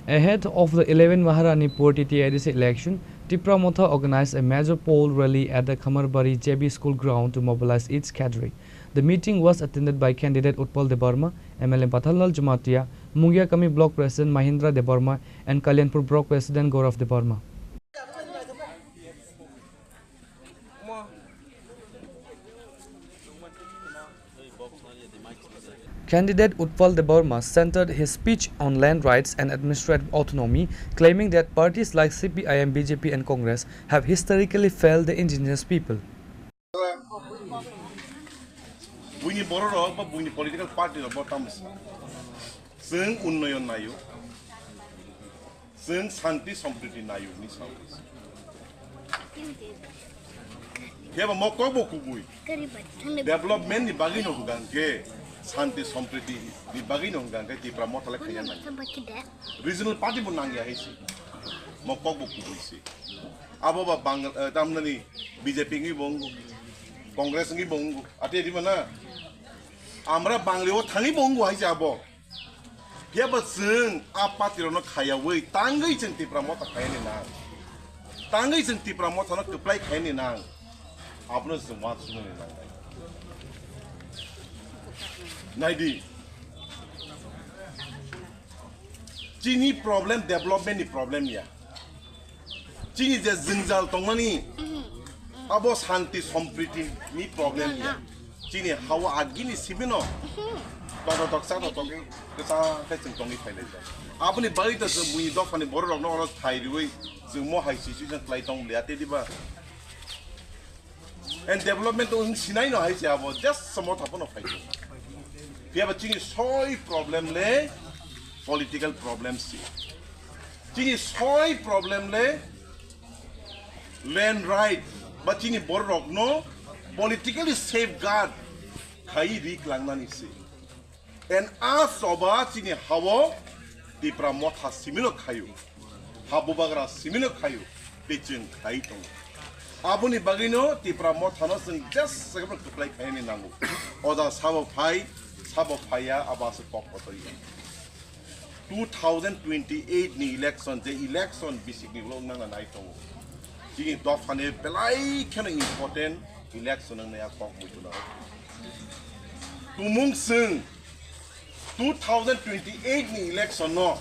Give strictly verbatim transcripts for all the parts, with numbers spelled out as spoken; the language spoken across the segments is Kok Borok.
Ahead of the eleven Maharani Pur T T A D C election, Tipra Motha organized a major poll rally at the Khamarbari J B School ground to mobilize its cadre. The meeting was attended by candidate Utpal Debbarma, M L A Patharlal Jamatia, Mungiakami Block President Mahindra Debbarma, and Kalyanpur Block President Gaurav Debbarma. Candidate Utpal Debbarma centered his speech on land rights and administrative autonomy, claiming that parties like C P I M, B J P, and Congress have historically failed the indigenous people. Buini bororok ba buini political party rok bo tamo sa. Chwng unnoyon nayo. Chwng santi sompriti nayo ni sao. Khe ba mo kok bo kubui. Development ni bagwi no hwnkha hwnkhe, santi sompriti ni bagwi no hwnkha hwnkhe Tipra Motha le khaiya nai. Regional party bo nangya hai se. Mo kok bo kubui se. Abo ba Bang-, eh, tamnani B J P wngwi bo wngo, Congress wngwi bo wngo. Ate di mana? Amra Bangli o thangwi bo wngo hai se abo. Phiya ba chwng a party rokno khayawi tangwi chwng Tipra Motha khayani nang. Tangwi chwng Tipra Mothano kwplai khayani nang. Abono chwng ma chumani nang. Naidi. Chini problem development ni problem ya. Chini je jwngjal tongmani, abo santi sompriti ni problem ya. Chini hawa agini sibino. Toktok toksa toktok kisa khe chwng tongwi phailai ja. Aboni bagwi to chwng buini dophani borok rokno oro thai riwi chwng mo hai situation khlai tong liya te diba. And development to wng sinai no hai se abo just samo thapo no phai. Phiya ba chini soi problem le political problem si. Chini soi problem le land right ba chini borok rokno politically safeguard khai rik langnani si. And a choba chini hao Tipra Motha simino khayu, ha bubagra simino khayu, tei chwng khai tongo. Aboni bagwino Tipra Mothano chwng just second kwplai khaini nango. Oja sabo phai, sabo phaiya, abo aswk kok kotori. Two thousand twenty-eight ni election, je election bisikni ulo nangna nai tongo. Chini dophani belai kheno important election wngnai a kok muitu nango. Tumung chwng two thousand twenty-eight ni election no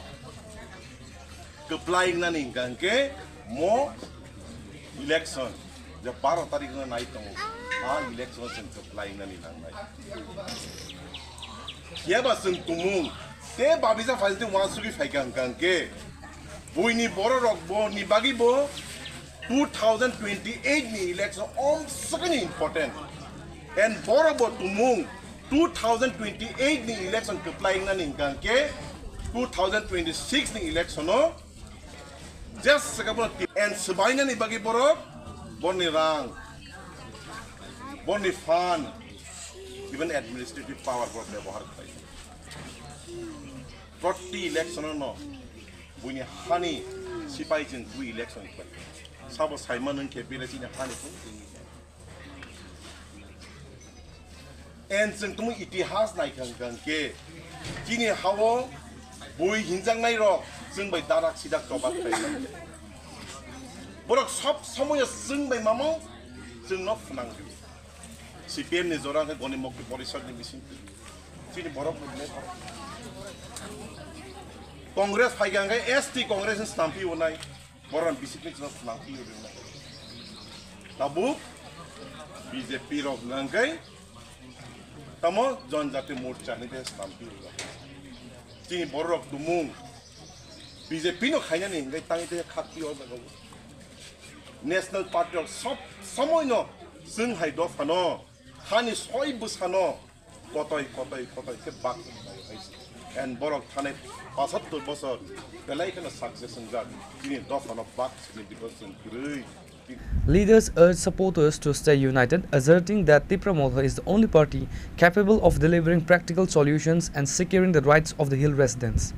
kwplai wngnani hwnkha hwnkhe mo election je baro tarikh no nai tongo, a election chwng kwplai wngnani nangnai. Phiya ba chwng tumung te babisa phaising uansugwi phaikha hwnkha hwnkhe buini bororok bo ni bagwi bo two thousand twenty-eight ni election omsokni important. And borok bo tumung two thousand twenty-eight ni election kwplai wngnani hwnkha hwnkhe two thousand twenty-six ni election o just saka bono ti-, and swbainani bagwi borok borni rang, borni fund, even administrative power borok bebohar khlai. Proti election o no buini hani sipai chwng twi election khlai. Sabo saima nwng khe bile chini hani phung. En chwng tumung itihas naikha hwnkha hwnkhe chini hao bui hinjaknai rok chwng bai darak sidak tobak khlai. Borok sob somoyo chwng bai mamo chwngno phnang rw. C P M ni jora hwnkhe goni mokti porishod ni bising twi. Chini borok ni le Congress phaikha hwnkhe S T Congress ni snampi onai. Borok ni bising twi chwngno phnang twi rw. Tabuk B J P rok hwnkha hwnkhe tamo Janjati Morcha hinwi tei snampi rw. Chini borok tumung B J P no khainani hwnkhe tangwi tei khakti o jaga o. National Party rok sob somoi no chwng hai dopha no hani soi bwsa no kotoi kotoi kotoi khe bak. And borok thanai pachattor bosor belai kheno success wngjak chini dopha no bak sini because chwng kwrwi. Leaders urge supporters to stay united, asserting that Tipra Motha is the only party capable of delivering practical solutions and securing the rights of the hill residents.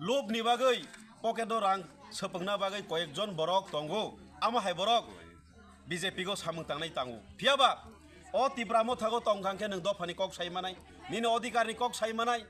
Lob ni bagwi pocket o rang swpwngna bagwi koyekjon borok tongo, amo hai borok B J P go samung tangnai tango. Phiya ba o Tipra Motha go tong kha hwnkhe nwng dophani kok sai manai, nini odhikar ni kok sai manai,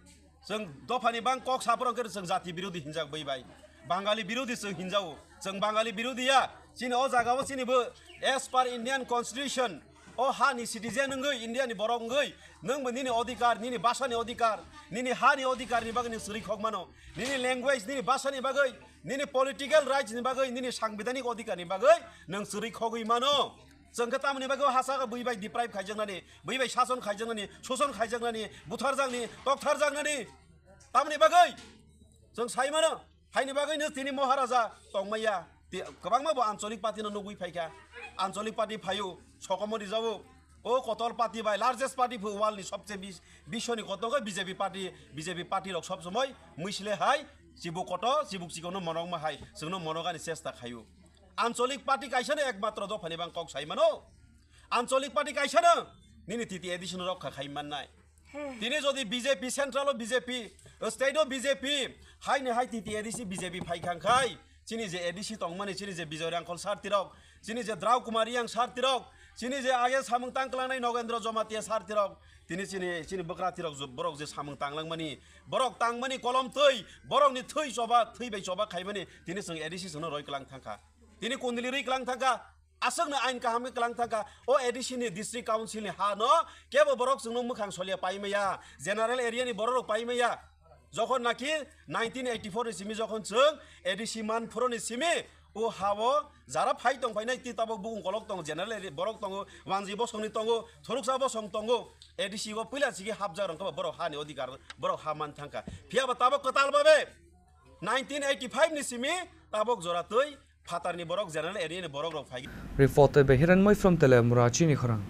Chwng dophani bang kok saphuru hwnkhe chwng jati birodhi hinjak bai bai. Bangali birodhi chwng hinjao. Chwng Bangali birodhi ya. Chini o jaga o chini bo as per Indian constitution, o ha ni citizen wngwi, India ni borok wngwi, nwng bo nini odhikar, nini bhasha ni odhikar, nini ha ni odhikar ni bagwi nwng chwrwi khok mano. Nini language, nini bhasha ni bagwi, nini political rights ni bagwi, nini sangbidhanik odhikar ni bagwi nwng chwrwi khogwi mano. Chwng khe tamoni bagwi o ha saka bui bai deprive khaijaknani, bui bai sason khaijaknani, soson khaijaknani, butharjakni, toktharjaknani. Tamoni bagwi chwng sai mano. Haini bagwi no tini Maharaja tongmaya. Ti-, kwbangma bo ancholik party no nugwi phaikha. Ancholik party phaio, sokomori jao. O kotor party bai largest party phu world ni sobse bis-, biswoni kotor khe B J P party, B J P party rok sob somoi mwisle hai chibuk kotor, chibuk chikon no monokma hai, chwngno monokani chesta khaio. Ancholik party kaisa no ekmatro dophani bang kok sai mano. Ancholik party kaisa no nini T T A D C no rokha khai mannai. Tini jodi B J P, central o B J P, state o B J P, hai ni hai T T A D C B J P phai khang khai, chini je A D C tongmani, chini je Bijoy Rangkhol sir tirok, chini je Drau Kumar Reang sir tirok, chini je age samung tang klangnai Nogendra Jamatia sir tirok, tini chini, chini bwkra tirok je, borok je samung tang langmani, borok tangmani kolom twi, borok ni thwi choba, thwi bai choba khaimani, tini chwng A D C chwngno roi klang thangkha. Tini kundili rwi klang thangkha. Aswkno ain kaham khe klang thangkha. O A D C ni district council ni ha no kebo borok chwngno mwkhang solia pai maya, general area ni borok rok pai maya. Jokhon naki nineteen eighty-four ni simi jokhon chwng A D C man phuro ni simi o ha o jara phai tong phainai ti tabok bukung kolok tongo, general area borok tongo, wanji bosong ni tongo, thoruksa bosong tongo, A D C o puila sigi hapjak rong khe borok ha ni odhikar, borok ha man thangkha. Phiya ba tabok kwtal babe nineteen eighty-five ni simi tabok jora twi phatarni borok, general area ni borok rok phai. Report by Hiranmoi from Telemura, chini khorang.